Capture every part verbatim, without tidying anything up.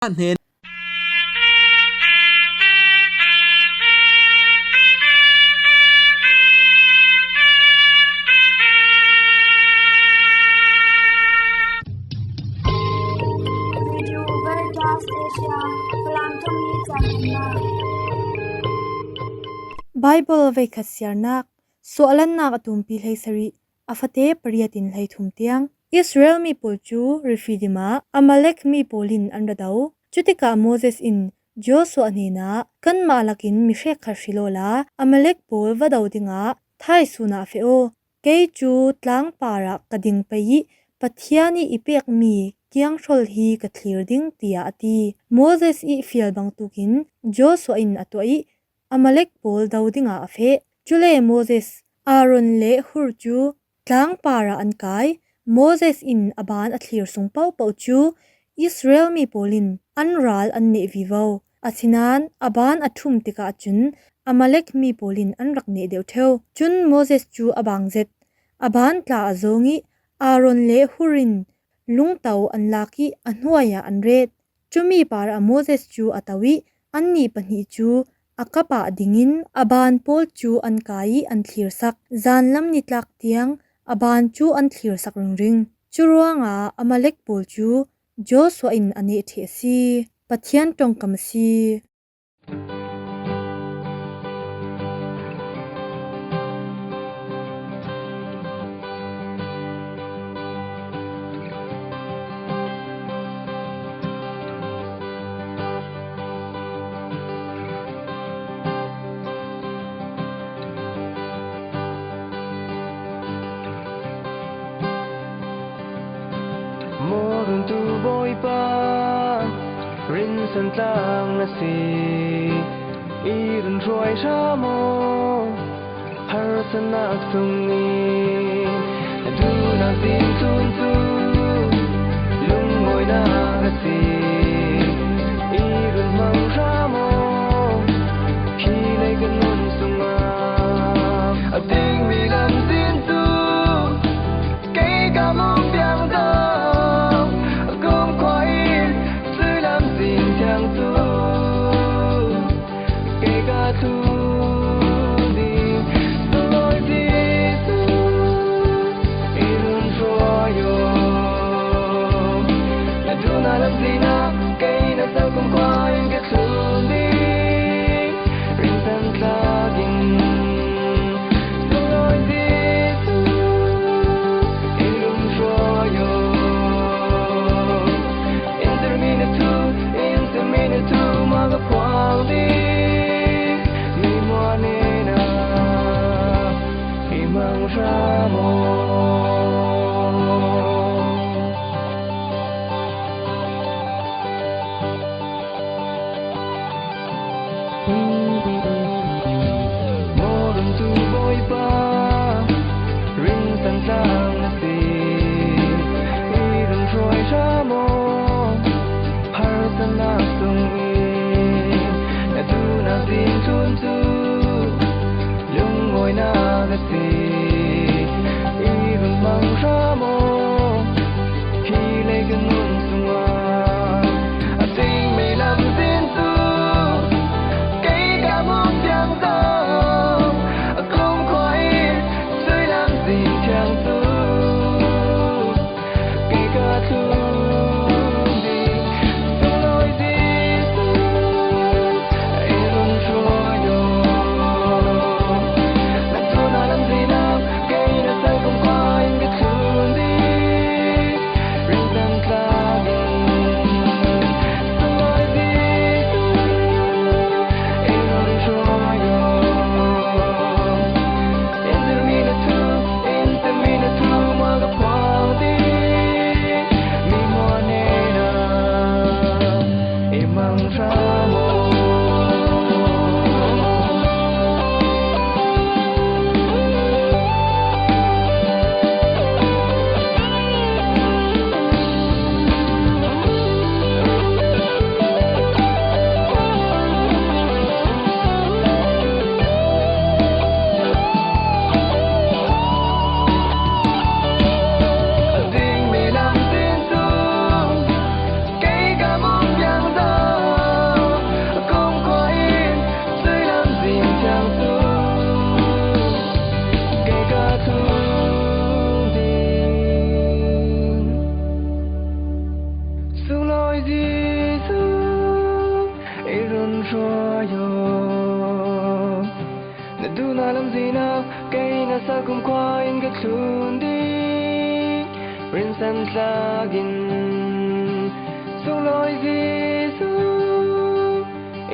hnen. Radio Veritas Asia, Falam Thommi Chan Hna. Bible veikhat siarnak, suahlannak a tumpi hleisarih, a fate pariat in hleithum tiang. Israel mi pawl cu Refidim ah Amalek mi pawl in an ra do. Cutikah Moses in Joshua hnenah, "Kanmah lakin mi hrekkhat hrilh awla Amalek pawl va do dingah thaisun ah feh aw. Kei cu tlangpar ah ka ding pei ih Pathian ih i pekmi kianghrol hi ka thlir ding," tiah a ti. Moses ih fial bangtuk in Joshua in a tuah ih Amalek pawl do dingah a feh. Cule Moses, Aaron le Hur cu tlangpar ah an kai. Moses in a ban a thlir sung paohpaoh cu Israel mi pawl in an ral an neh vivo. Asinain a ban a ṭhum tikah cun Amalek mi pawl in an rak neh deuh ṭheu. Cun Moses cu a bang zet. A ban tla a zawng ih Aaron le Hur in lungto an lak ih a hnuai ah an ret. Cumi par ah Moses cu a to ih annih pahnih cu a kap ah dingin a ban pawl cu an kai ih an thlirsak. Zanlam nitlak tiang a ban cu an thlirsak ringring. Curuangah Amalek pawl cu Joshua in a neh ṭheh a si. Pathian ṭongkam a si. Maw runtu Bawipa, rinsan tlang na si, i run hruai hram aw, harsatnak sungin na duhnak zin tlun cu lungawinak a si. I run hmang hram aw, hi lei kan nun sungah a dingmi lamzin cu kei ka lung piang zo, a kumkhua in cuih lamzin thiang cu kei ka tlun ding. Sunglawi Jesuh, i run hruai aw, na duhnak lamzin ah kei na zoh kumkhua in ka tlun ding. Rinsan tlakin sunglawi Jesuh, i run hruai aw. In dirmi na thu, in simmi na thu mah ka phuang ding. Mi hmuahhmuah in ah i hmang hram aw. Maw runtu Bawipa, rinsan tlang na si, i run hruai hram aw, harsatnak sungin na duhnak zin tlun cu lungawinak a si. I run hmang hram aw, hi lei ka nun sungah a dingmi lamzin cu kei ka hmuh piang zo, a kumkhua in cuih lamzin thiang cu kei ka tlun ding. Sunglawi Jesuh, i run hruai aw. Na duhnak lamzin ah kei na zoh kumkhua in ka tlun ding. Sakum khua in ka thlun ding, rinsan tlakin, sunglawi Jesu,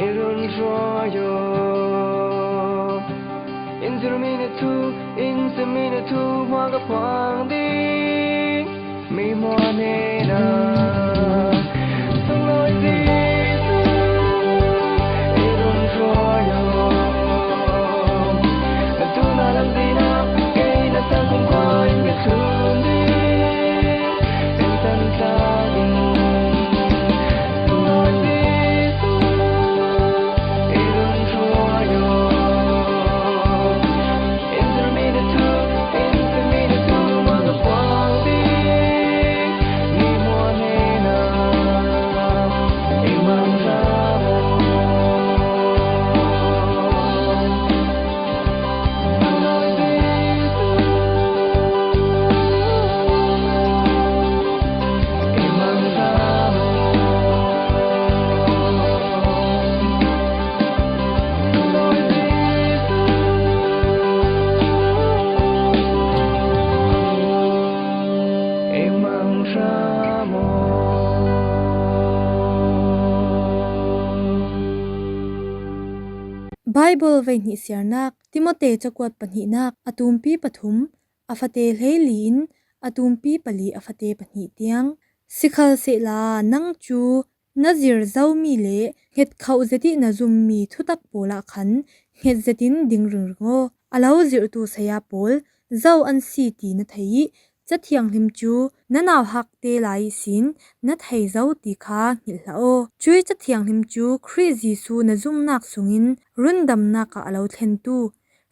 i run hruai aw. In zirmi na thu, in simi na thu, hma ka phuang ding, mi hmua hnena. Sunglawi Jesu, i run hruai aw. Na tuna lamzina, kei na sakum khua in ka thlun ding, in san tlakin. Sunglawi Jesu, i run hruai aw. Bible veihnih siarnak, Timote cakuat pahnihnak, a tumpi pathum, a fate hleili in, a tumpi pali, a fate pahnih tiang. Sikhalsehla nang cu na zir zomi le hnget khauh zet ih na zummi thutak pawl ah khan hnget zetin ding ringring aw. A lo zirhtu saya pawl zo an si ti na thei ih, Cathianghlim cu na nauhakte lai ihsin na thei zo ti kha hngilh hlah aw. Cuih Cathianghlim cu Khrih Jesuh na zumnak sungin rundamnak ah a lo thlentu,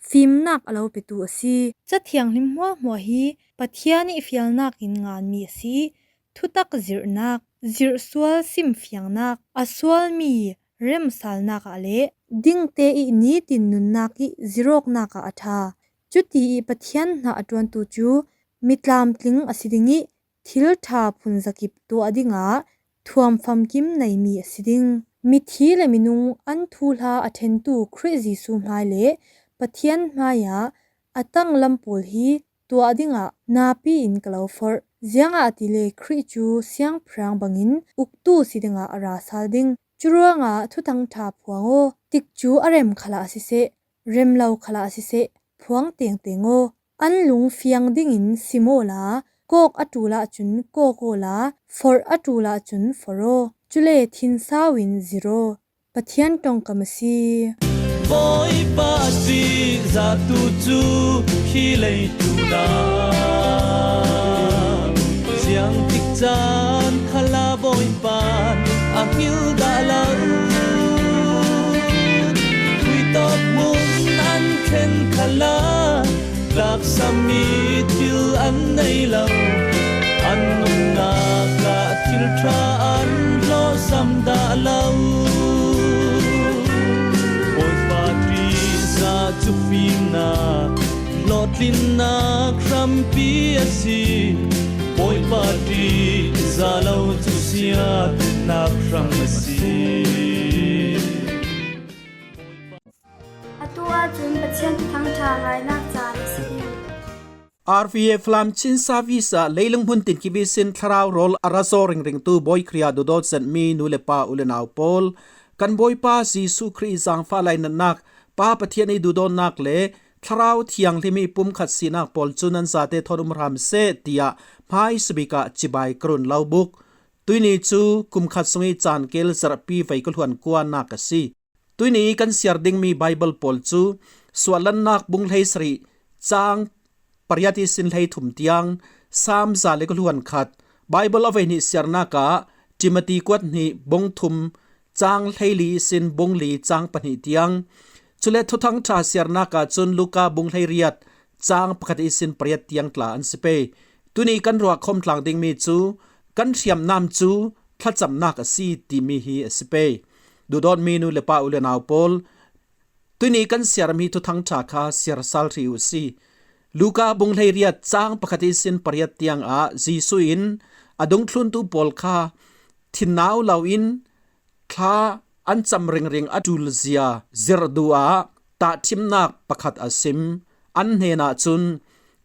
fimnak a lo petu a si. Cathianghlim hmuahhmuah hi Pathian ih fialnak in nganmi a si. Thutak zirhnak, zirhsual simfiangnak, a sualmi remsalnak ah le dingte ih nitin nunnak ih zirawknak ah a ṭha. Cuti ih Pathian hna a ṭuantu cu mi tlamtling a si ding ih, thil ṭha phunzakip tuah dingah thuam famkim neimi a si ding. Mithi le minung an thuhla a ṭhentu Khrih Jesuh hmai le Pathian hmaiah a tanglam pawl hi tuah dingah napi in ka lo forh. Ziangahtile Khrih cu siangpahrang bangin uktu si dingah a ra sal ding. Curuangah Thuthang ṭha phuang aw. Tikcu a rem khalah siseh, rem lo khalah siseh, phuang tengteng aw. An lung fiang dingin sim awla, kawk a ṭul ahcun kawk awla, forh a ṭul ahcun forh aw. Cule thinsau in zir aw. Pathian ṭongkam a si. Bawipa ṭihzahtu cu hi leitu dah, ziangtik caan khalah Bawipa a hngilh dah lo. Khuitawp hmun an khen khalah tlaksami thil an nei lo. An nunnak ah thil ṭha an hlawhsam dah lo. Bawipa ṭihzah cu fimnak, hlawhtlinnak hrampi a si. Bawipa ṭihzah lo cu siatnak hram a si. Atu ahcun Pathian Thuthang ṭha ngainak caan a si ding. R V A Falam Chin Service ah leilung hmun tin kibisin thlarau rawl a ra zaw ringringtu Bawi Khrih ah duhdawt zetmi nu le pa, u le nau pawl, kan Bawipa Jesuh Khrih zaangfah lainatnak, Pa Pathian ih duhdawtnak le Thlarau Thianghlim ih pumkhat sinak pawl cu nan zate thawn um hram seh, tiah hmaisabik ah cibai ka run lo buk. Tuihni cu kum khat sung ih caan kel zarhpi vei ka hluan kuanak a si. Tuihni kan siar dingmi Baibal pawl cu Suahlannak bung hleisarih cang pariat ihsin hleithum tiang, Salm za le ka hluan khat, Baibal a veihnih siarnak ah Timothy kuat hnih bung thum cang hleili ihsin bung li cang pahnih tiang, cule Thuthang ṭha siarnak ah cun Luka bung hleiriat cang pakhat ihsin pariat tiang tla an si pei. Tuihni kan ruahkhawm tlang dingmi cu kan hriamnam cu thlacamnak a si timi hi a si pei. Duhdawtmi nu le pa, u le nau pawl, tuihni kan siarmi Thuthang ṭha kha siar sal hrih uh si. Luka bung hleiriat cang pakhat ihsin pariat tiangah Jesuh in a dungthluntu pawl kha thinnau loin thla an cam ringring a ṭul zia zirh duh ah tahṭhimnak pakhat a sim. an hnenah cun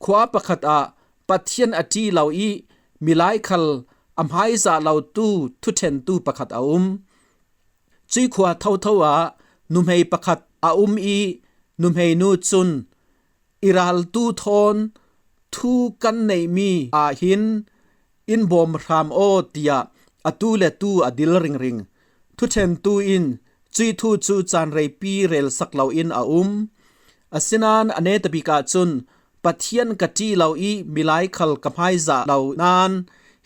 khua pakhat ah Pathian a ṭih lo i milai khal a hmaizah lotu thuṭhentu pakhat a um. Cui khua thotho ah nuhmei pakhat a um i nuhmeinu cun, "I raltu thawn thu kan neihmi ah hin in bawm hram aw," tiah atu le tu a dil ringring. Thuṭhentu in cui thu cu caan reipi relsak loin a um. Asinain a netabik ahcun, "Pathian ka ṭih lo i milai khal ka hmaizah lo nain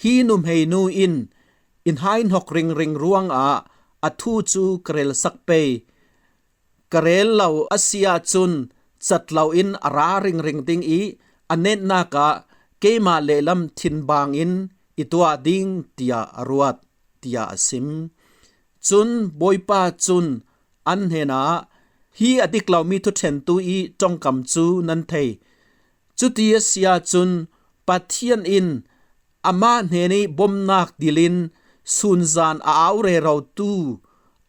hi nuhmeinu in i hnaihnok ringring ruangah a thu cu ka relsak pei. Ka rel lo a si ahcun cat loin a ra ringring ding i a netnak ah keimah lehlam thinbang in i tuah ding," tiah a ruat, tiah a sim. Cun Bawipa cun an hnenah, "Hi a dik lomi thuṭhentu i ṭongkam cu nan thei. Cuti a si ahcun Pathian in amah hnen i bawmhnak dil in sunzan a au rerotu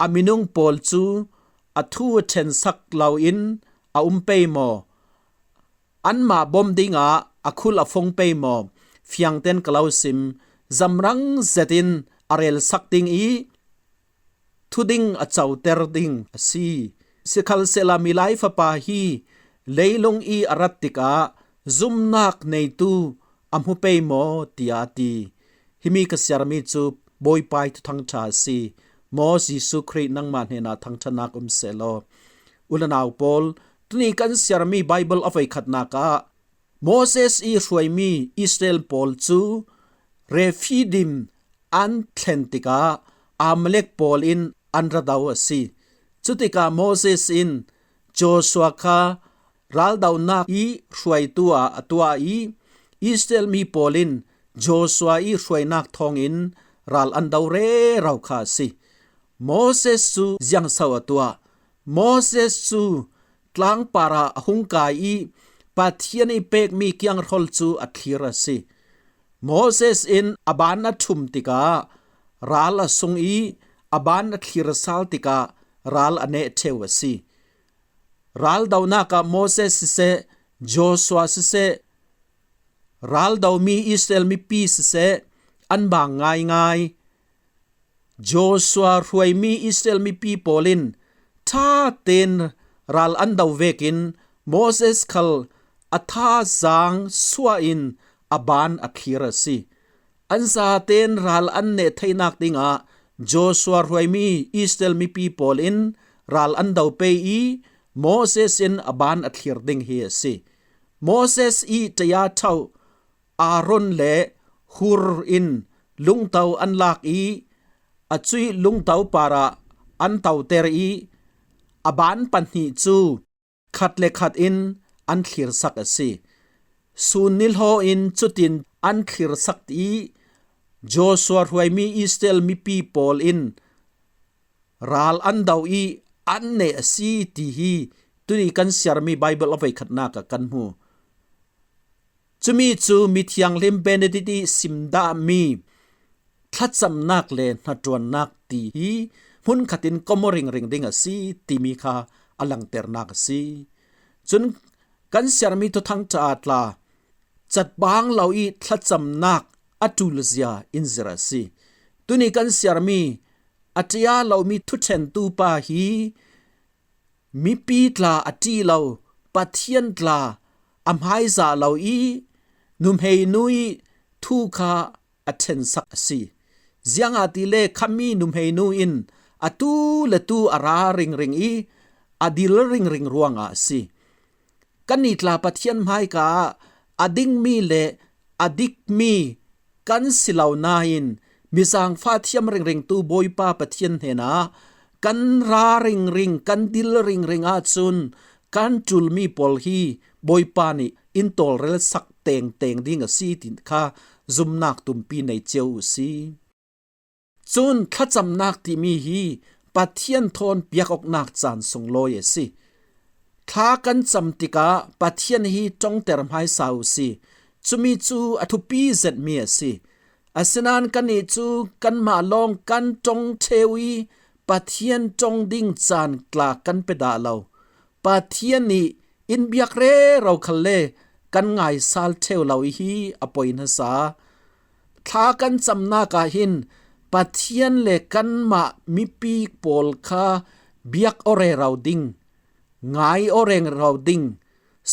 a minung pawl cu a thu a ṭhensak loin a um pei maw? Anmah bawmh dingah a khulh a fong pei maw? Fiang tein ka lo sim, zamrang zetin a relsak ding i thuding a coter ding a si. Sikhalsehla milai fapa hi leilung i a rat tikah zumhnak neitu a hmu pei maw?" tiah a ti. Himi ka siarmi cu Bawipa ih Thuthang ṭha a si. Maw Jesuh Khrih, nangmah hnenah thangṭhatnak um sehlaw. U le nau pawl, tuni kan siarmi Baibal a voikhatnak ah Moses ih hruaimi Israel pawl cu Rephidim an thlen tikah Amalek pawl in an ra do a si. Cutikah Moses in Joshua kha raldonak i hruaitu ah a tuah i Israel mi pawl in Joshua ih hruainak thawngin ral an do rero kha a si. Moses cu ziangso a tuah? Moses cu tlangpar ah a hung kai i Pathian ih pekmi kianghrawl cu a thlir a si. Moses in a ban a ṭhum tikah ral a sung i a ban a thlir sal tikah ral a neh ṭheu a si. Raldonak ah Moses siseh, Joshua siseh, raldomi Israel mipi siseh, an bang ngaingai. Joshua hruaimi Israel mipi pawl in ṭha tein ral an do vekin Moses khal a thazaang suah in a ban a thlir a si. An zatein ral an neh theinak dingah Joshua hruaimi Israel mipi pawl in ral an do pei i Moses in a ban a thlir ding hi a si. Moses ih ṭaya ṭhauh Aaron le Hur in lungto an lak i a cuih lungto parah an toter i a ban pahnih cu khat le khat in an thlirsak a si. Sun nihlaw in cutin an thlirsak i Joshua hruaimi Israel mipi pawl in ral an do i an neh a si ti hi tuni kan siarmi Baibal a voikhatnak ah kan hmu. Cumi cu mithianghlim Benedict ih simdahmi thlacamnak le hnaṭuannak ti hi hmunkhat in kom aw ringring ding a si timi kha a langternak a si. Cun kan siarmi Thuthang ṭha tla, catbang lo i thlacamnak a ṭulzia in zir a si. Tuni kan siarmi a ṭaya lomi thuṭhentu pa hi mipi tla a ṭih lo, Pathian tla a hmaizah lo i nuhmeinu ih thu kha a ṭhensak a si. Ziangahtile khami nuhmeinu in atu le tu a ra ringring i a dil ringring ruangah a si. Kannih tla Pathian hmaika ah a dingmi le a dikmi kan si lo nain, mi zaangfah thiam ringringtu Bawipa Pathian hnenah kan ra ringring, kan dil ringring ahcun kan ṭulmi pawl hi Bawipa nih in tawlrelsak tengteng ding a si ti kha zumnak tumpi nei cio uhsi. Cun thlacamnak timi hi Pathian thawn biakawknak caan sunglawi a si. Thla kan cam tikah Pathian hi ṭongter hmaisa uhsi. Cumi cu a thupi zetmi a si. Asinain kannih cu kanmah lawng kan ṭong ṭheu i Pathian ṭong ding caan tla kan pe dah lo. Pathian nih in biak rero khal le kan ngaisal theu lo i hi a poi nasa. Thla kan camnak ah hin Pathian le kanmah mipi pawl kha biak aw rero ding, ngai aw rero ding,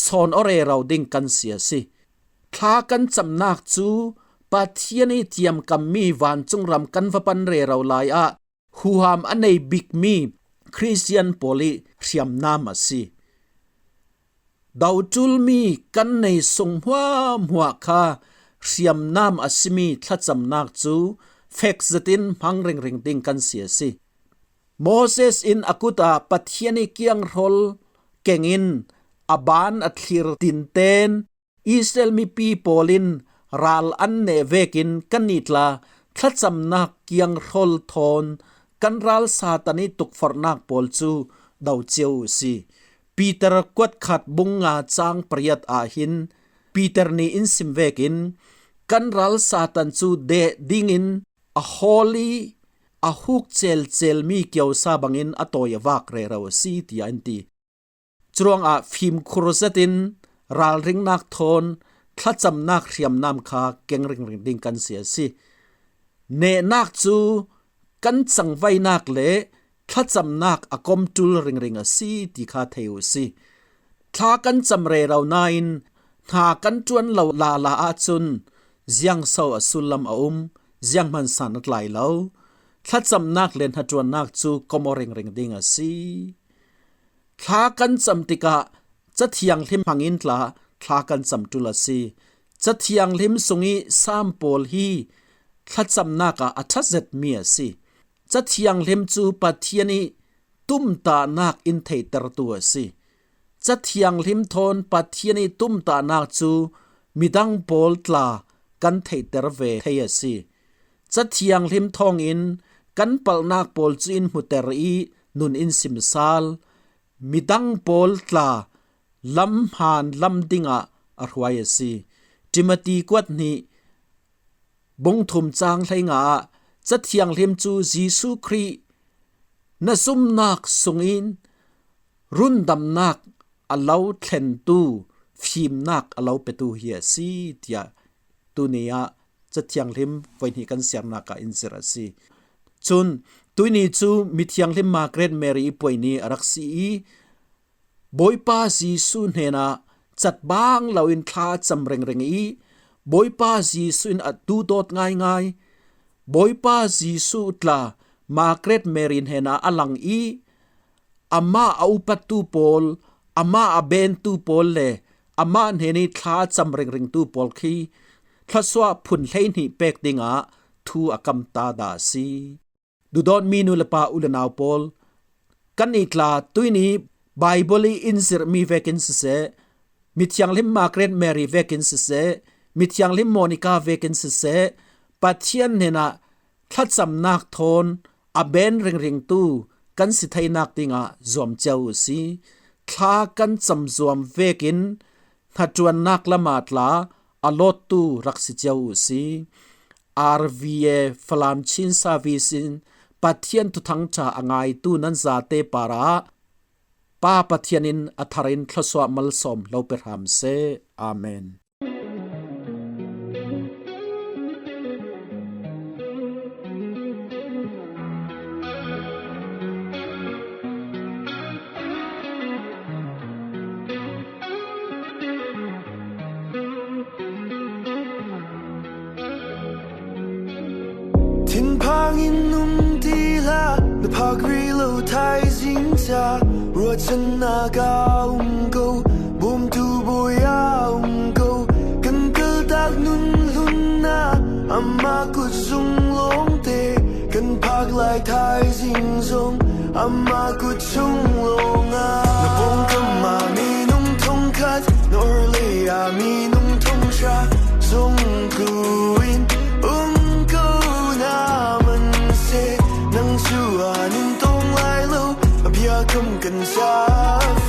sawn aw rero ding kan si a si. Thla kan camnak cu Pathian i thiamkammi vancung ram kan va pan rero lai ah huham a nei bikmi Khristian pawl i hriamnam a si. Doṭulmi kan nei sung hmuahhmuah kha hriamnam a simi thlacamnak cu fek zetin hmang ringring ding kan si a si. Moses in a kut ah Pathian i kianghrawl kengin a ban a thlir tinten Israel mipi pawl in ral an neh vekin kannih tla thlacamnak kianghrawl thawn kan ral Satan i tukforhnak pawl cu do cio uh si. Peter kuatkhat bung nga cang pariat ah hin Peter nih in sim vekin kan ral Satan cu deh dingin a hawl i a huk celcelmi kiosa bangin a tawi a vak rero a si, tiah an ti. Curuangah fimkhur zetin ralringnak thawn thlacamnak hriamnam kha keng ringring ding kan si a si. Nehnak cu kan cangvainak le thlacamnak a komṭul ringring a si ti kha thei uh si. Thla kan cam rero nain hna kan ṭuan lo lala ahcun ziangso a sullam a um, zianghman san a tlai lo. Thlacamnak le hnaṭuannak cu kom aw ringring ding a si. Thla kan cam tikah Cathianghlim hmangin tla thla kan cam ṭul a si. Cathianghlim sung i Salm pawl hi thlacamnak ah a ṭha zetmi a si. Cathianghlim cu Pathian i tumtahnak in theihtertu a si. Cathianghlim thawn Pathian i tumtahnak cu midang pawl tla kan theihter ve thei a si. Cathianghlim thawngin kan palhnak pawl cu in hmuter i nun in simsal. Midang pawl tla lam hmaan lam dingah a hruai a si. Timothy kuat hnih bung thum cang hleinga ah Cathianghlim cu Jesuh Khrih na zumnak sungin rundamnak a lo thlentu, fimnak a lo petu hi a si, tiah tuni ah Cathianghlim voihnih kan siarnak ah in zirh a si. Cun tuini cu mithianghlim Margaret Mary i puai ni a rak si i, Bawipa Jesuh hnenah catbang loin thla a cam ringring i, Bawipa Jesuh in a duhdawt ngaingai. Bawipa Jesuh tla Margaret Mary hnenah a lang i, amah a upattu pawl, amah a bentu pawl le amah hnen i thla a cam ringringtu pawl khi thluasuah phun hleihnih pek dingah thu a kamta dah a si. Duhdawtmi nu le pa u le nau pawl, kannih tla tuini Baibal i in zirhmi vekin siseh, mithianghlim Margaret Mary vekin siseh, mithianghlim Monica vekin siseh, Pathian hnenah thlacamnak thawn a ben ringringtu kan si theinak dingah zuam cio uh si. Thla kan cam zuam vekin hnaṭuannak lam ah tla a lawttu rak si cio uh si. R V A Falam Chin Service in Pathian thuthang ṭha a ngaitu nan zate parah Pa Pathian in a thar in thluasuah malsawm lo pe hram seh. Amen. Thinphang in um ti hlah, na phak rih lo thaizing ca, ruahchannak a um ko, bawmtu bawi a um ko, kan kaltak nun hlun ah, amah kut zung lawngte, kan phak lai thaizing zong, amah kut chung lawng ah. Na pawngkam ah minung thongkhat, na orlei ah minung thonghra, zong ku in um ko na man seh, nang cu a nun tawng lai lo, a biakam kan ca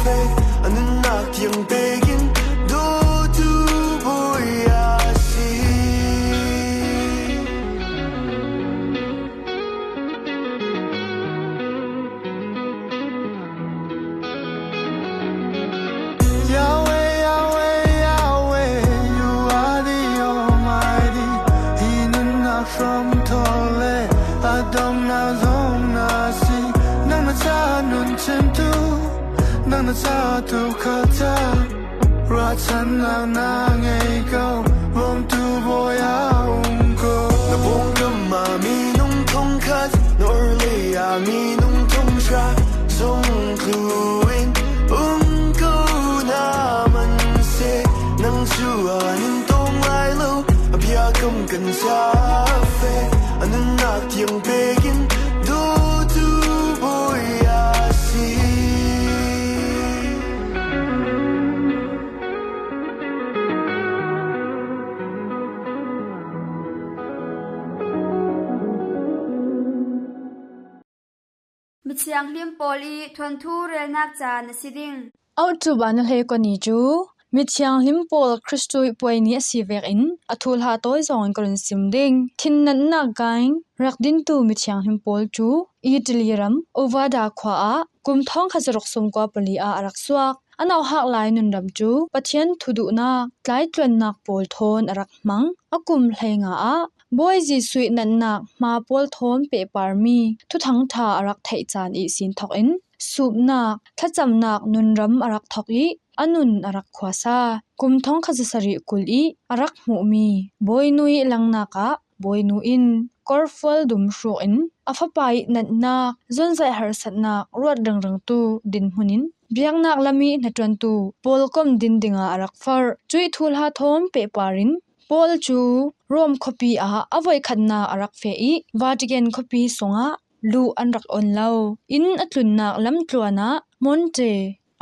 fek, a nunnak tiang pekin dawtu bawi a si. Na ca tu kha ca, ra chan na na ngei ko, bom tu boy a um ko. Na bom gam ma mi nung thong khat, nor le a mi nung thong sha, zong tu in um ko na man se, nang cu a nin tong lai lo, a bia kam kan sa fe, a nun nak tiang pekin, do tu boy a si. Mithianghlim Paul i thuanthu relnak caan a si ding. October ni hleikua ni cu Mithianghlim Paul Khristu i puai ni a si vekin a thuhla tawi zongin ka run sim ding. Thinnatnak gain rak dintu Mithianghlim Paul cu Italy ram Ovada khua ah kum thawngkhat zaruk sawmkua pali ah a rak suak. A nauhak lai nunram cu Pathian thuduhnak, tlaitluannak pawl thawn a rak hmang. A kum hleinga ah Bawi Jesuh i natnak hma pawl thawn pehparmi Thuthang ṭha a rak theih caan ihsin thawkin supnak, thlacamnak nunram a rak thawk i a nun a rak khuasa. Kum thawngkhat zasarih kul i a rak hmuhmi Bawinu i langnak ah Bawinu in kawrfual dum hrukin a fapa i natnak, zawnzaih harsatnak ruat ringringtu dinhmun in biaknak lam i hnaṭuantu pawlkom din dingah a rak forh. Cuih thuhla thawn pehpar in Paul cu Rom khuapi ah a voikhatnak a rak feh i Vatican khuapi sungah luh an rak on lo. Inn a tlunnak lamtluan ah Monte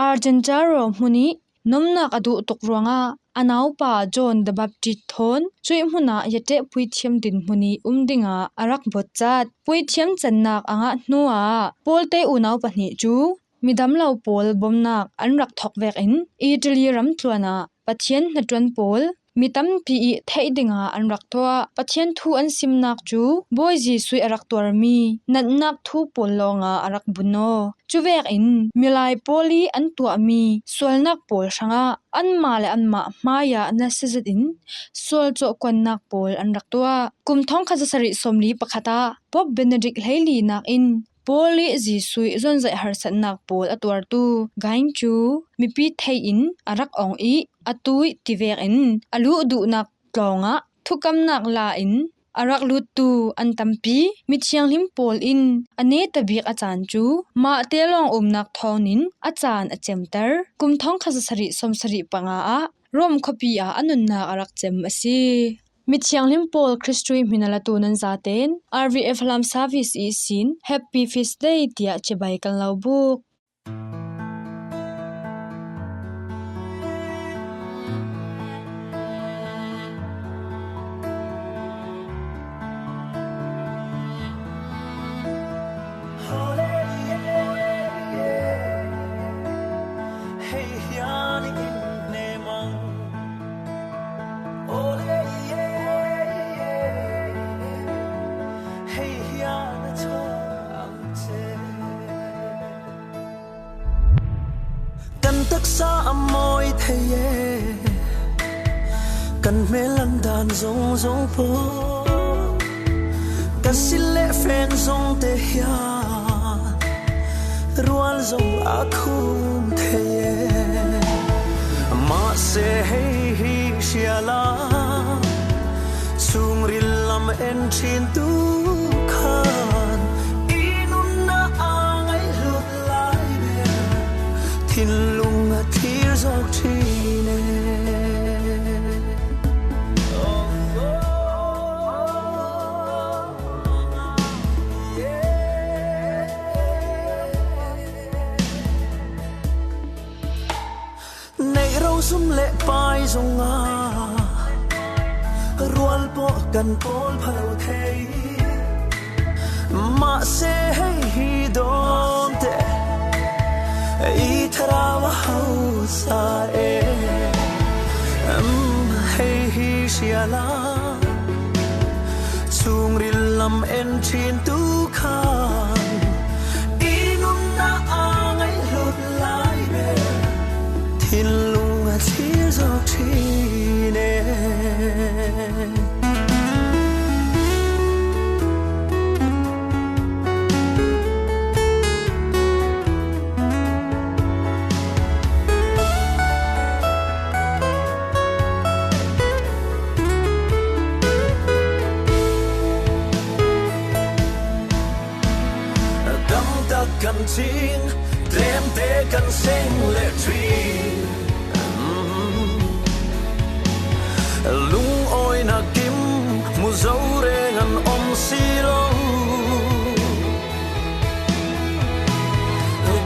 Argentaro hmun i nomnak a duh tuk ruangah a naupa John the Baptist thawn cuih hmun ah yaṭeh puithiam dinhmun i um dingah a rak botcat. Puithiam cannak a ngah hnuah Paul te unau pahnih cu midam lo pawl bomnak an rak thawk vekin Italy ram tluan ah Pathian hnaṭuan pawl mi tampi i theih dingah an rak tuah. Pathian thu an simnak cu Bawi Jesuh a rak tuarmi natnak thu pawl lawngah a rak bun aw. Cuvekin milai pawl i an tuahmi sualnak pawl hrangah anmah le anmah hmaiah nasa zetin sual cawhkuannak pawl an rak tuah. Kum thawngkhat zasarih sawmli pakhat ah Pope Benedict hleili nakin Paul i Jesuh i zawnzaih harsatnak pawl a tuartu Gain cu mipi theih in a rak ong i a tuih ti vekin a luh duhnak tlawngah thukamnak la in a rak luttu an tampi mithianghlim pawl in a neta bik a caan cu mah te lawng umnak thawngin a caan a cemter. Kum thawngkhat zasarih sawmsarih panga ah Rom khuapi ah a nunnak a rak cem a si. Mithianghlim Paul Khristu i hmin a latu nan zaten R V F Lam Service ihsin Happy Feast Day tiah cibai kan lo buk. Kan taksa a mawi thei e, kan hmel landan zong zong paw, kan silh le fen zong te hian rual zong a khum thei e. Mahse hei hi hrial a chungril lam en ṭhin tu khan i nunna a ngaihlut lai ber thinlung a thlir zawk ṭhin e. Neih ro zum le pai zongah rual pawh kan pawl pha lo thei. Mahse hei hi dawn teh i thlarau a hausa e. Em, hei hi hrial a chungril lam en ṭhin tu khan i nunna a ngaihlut lai ber thinlung a thlir zawk ṭhin e. Kan cing tlem te kan seng le tri, lungawina kim mu zo reng an om si lo.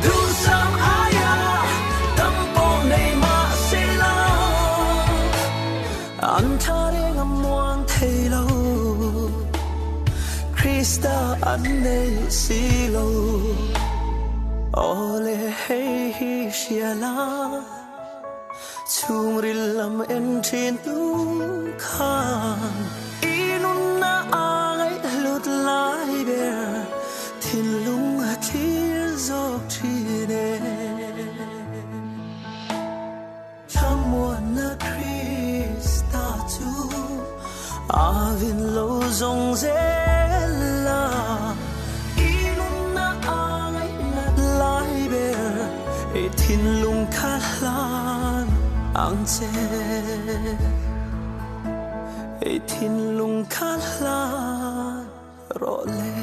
Dusam aya tampawh nei mah si lo. An tha reng a muang thei lo. Krista an nei si lo. Awle hei hi hria la, chungril lam en ṭhin tu khan i nunna a ngaih lut lai ber thinlung a thlir zawk ṭhin e. Thlamuanna Krista chu a vin lo zong zel la, i nunna a ngaih nat lai ber i thinlung kha hlan ang che. I thinlung kha hlan rawh le.